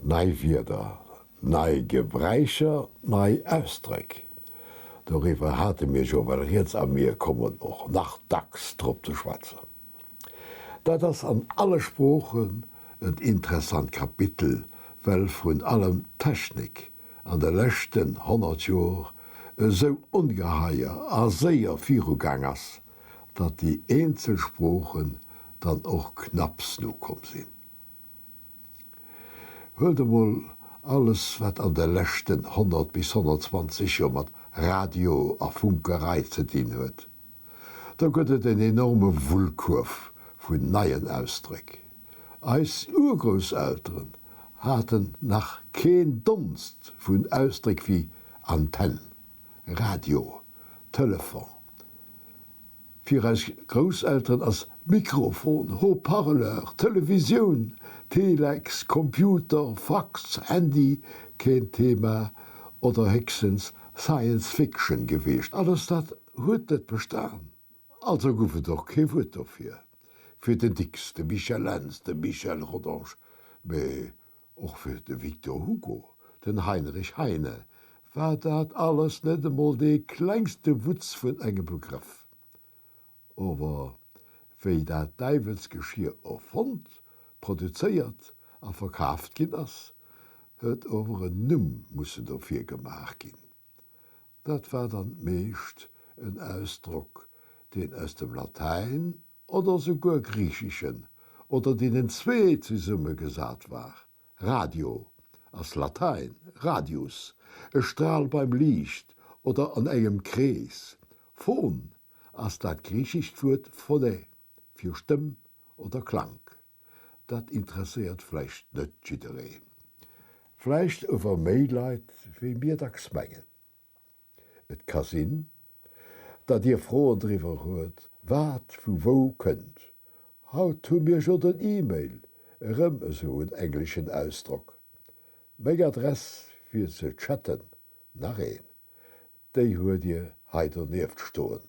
Nei Wierder, nei Gebräicher, nei Ausdréck, doriwwer hate mir jo well rieds a mir kommen och nach dacks drop ze schwätzen. Dat ass an alle Sproochen en interessant Kapitel, well vrun allem d'Technik an de leschten 100 Jor esou ongeheier a séier virugaang ass, datt déi eenzel Sproochen dann och knapps nokomm sinn. Huelt emol alles, wat an de leschten 100 bis 120 Joer mat Radio a Funkerei ze dinn huet. Do gëtt et en enorme Wullkuerf vun neien Ausdréck. Eis Urgrousselteren haten nach keen Donst vun Ausdréck wéi Antenn, Radio, Telefon. Fir eis Grousselteren ass Mikrofon, Haut-parleur, Televisioun, Telex, Computer, Fax, Handy keen Thema oder héchstens Science Fiction gewiescht. Alles dat huet net bestan, also gouf et och kee Wuert dofir. Fir den Dicks, de Michel Lentz, de Michel Rodange, mee och fir de Victor Hugo, den Heinrich Heine war dat alles net emol dee klengste Wutz vun engem Begrëff. Ower wéi dat Däiwelsgeschier erfonnt, produzéiert a verkaaft ginn ass, huet ower en Numm mussen dofir gemaach ginn. Dat war dann meescht en Ausdrock, deen aus dem Latäin oder souguer Griicheschen oder deenen zwee zesummegesat war. Radio ass Latäin, radius, e Stral beim Liicht oder an engem Krees. Phon ass dat griichescht Wuert phone fir Stëmm oder Klank. Dat interesséiert vläicht net jiddereen, vläicht ower méi Leit wéi mir dacks mengen. Et ka sinn, datt Dir Froen driwwer huet, wat vu wou kënnt. Haut hu mir jo den E-Mail, erëm esou en engleschen Ausdrock. Meng Adress fir ze chatten, nach een, déi huet Dir hei donieft stoen.